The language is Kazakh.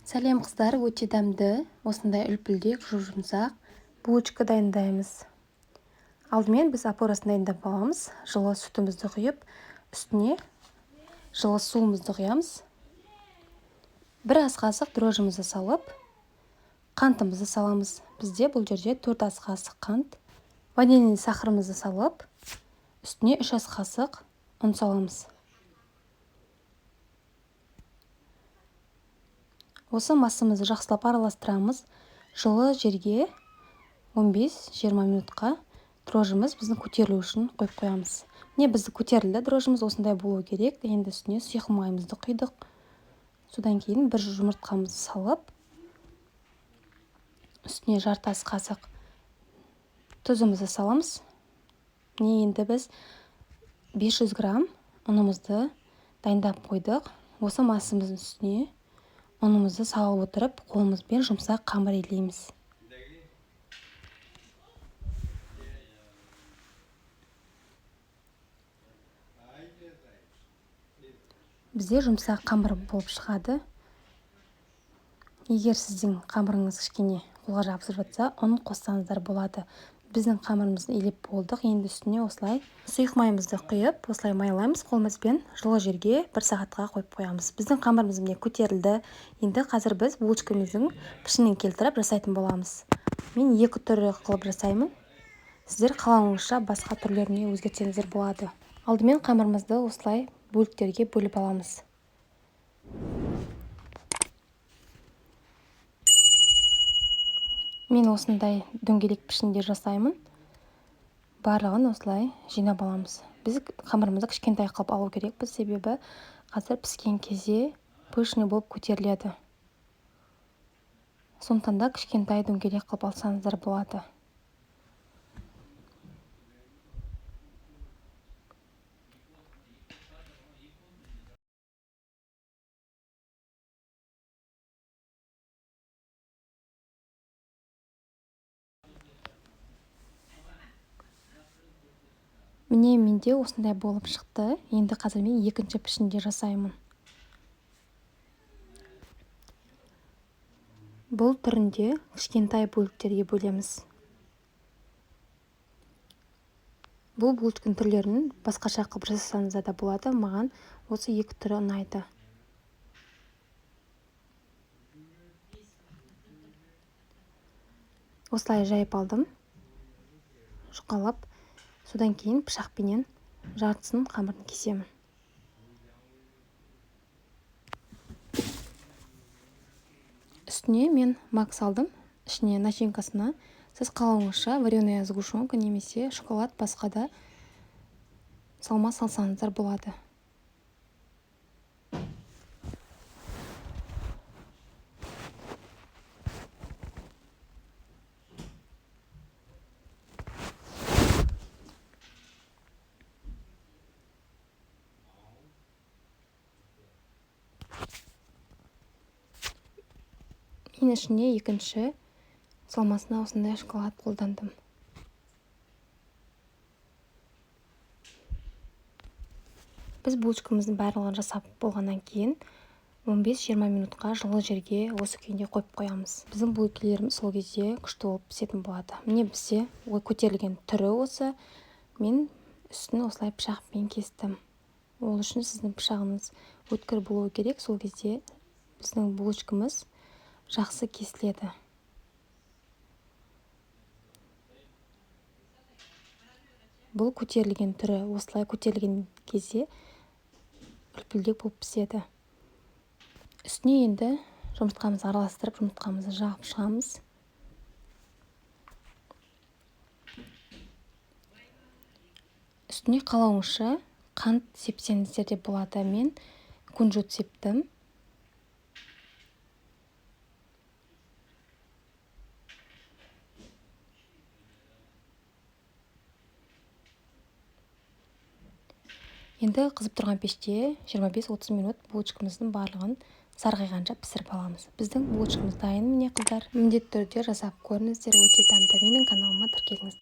Сәлем, қыздар! Өте дәмді, осындай үлпілдек, жұп-жұмсақ булочка дайындаймыз. Алдымен біз опорасын дайындап аламыз. Жылы сүтімізді құйып, үстіне жылы суымызды құямыз. Бір ас қасық дрожжімізді салып, қантымызды саламыз. Бізде бұл жерде 4 ас қасық қант. Ванильный сахарымызды салып, үстіне 3 ас қасық ұн саламыз. Осы массамызды жақсылап араластырамыз. Жылы жерге 15-20 минутқа дрожжіміз біздің көтерілу үшін қойып қоямыз. Міне, бізді көтерілді дрожжіміз, осындай болу керек. Енді үстіне сұйық майымызды құйдық. Содан кейін бір жұмыртқамызды салып, үстіне жарты ас қасық тұзымызды саламыз. Міне, енді біз 500 грамм ұнымызды дайындап қойдық. Осы массамыздың үстіне ұнымызды салып отырып, қолымызбен жұмсақ қамыр илейміз. Бізде жұмсақ қамыр болып шығады. Егер сіздің қамырыңыз кішкене қолға жабысып жатса, ұн қоссаңыздар болады. Біздің қамырымызды илеп болдық. Енді үстіне осылай сұйық майымызды құйып, осылай майлаймыз қолымызбен. Жылы жерге бір сағатқа қойып қоямыз. Біздің қамырымыз, міне, көтерілді. Енді қазір біз булочкамыздың пішінін келтіріп жасайтын боламыз. Мен екі түрі қылып жасаймын. Сіздер қалауыңызша басқа түрлеріне өзгертсеңіздер болады. Алдымен қамырымызды осылай бөліктерге бөліп аламыз. Мен осындай дөңгелек пішінде жасаймын. Барлығын осылай жинап аламыз. Біз қамырымызды кішкентай қылып алу керекпіз, себебі қазір піскен кезде пышный болып көтеріледі. Сондықтан да кішкентай дөңгелек қылып алсаңыздар болады. Міне, менде осындай болып шықты. Енді қазір мен екінші пішінде жасаймын. Бұл түрінде кішкентай бөліктерге бөлеміз. Бұл булочканың түрлерін басқаша қылып жасасаңыздар да болады. Маған осы екі түрі ұнайды. Осылай жайып алдым жұқалап. Содан кейін пышақпенен жартысын қамырын кесемін. Үстіне мен мак салдым, ішіне, начинкасына. Сіз қалауыңызша вареная сгущенка немесе шоколад, басқа да салма салсаңыздар болады. Мен ішіне, екінші салмасына осындай шоколад қолдандым. Біз булочкамыздың барлығын жасап болғаннан кейін 15-20 минутқа жылы жерге осы күйінде қойып қоямыз. Біздің булочкалеріміз сол кезде күшті болып пісетін болады. Міне, бізде көтерілген түрі осы. Мен үстін осылай пышақпен кестім. Ол үшін сіздің пышағыңыз өткір болуы керек. Сол кезде біздің булочкамыз жақсы кесіледі. Бұл көтерілген түрі. Осылай көтерілген кезде үлпілдек болып піседі. Үстіне енді жұмыртқамызды араластырып, жұмыртқамызды жағып шығамыз. Үстіне қалауыңызша қант сепсеңіздер де болады. Мен кунжут септім. Енді қызып тұрған пеште 25-30 минут булочкамыздың барлығын сарғайғанша пісіріп аламыз. Біздің булочкамыз дайын. Міне, қыздар, міндетті түрде жасап көріңіздер, өте дәмді. Менің каналыма тіркеліңіз.